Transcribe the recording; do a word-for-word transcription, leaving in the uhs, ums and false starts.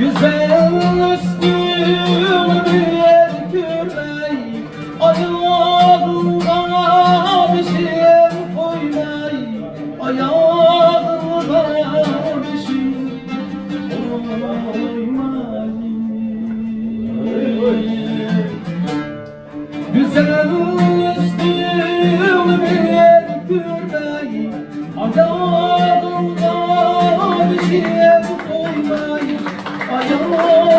گۈزەل ئۈستۈڭ بىر يەر كۆرمەي، ئاياغىڭغا بېشىم قويماي، ئاياغىڭغا بېشىم قويماي. گۈزەل ئۈستۈڭ بىر يەر كۆرمەي، ئاياغىڭغا بېشىم قويماي، ئاياغىڭغا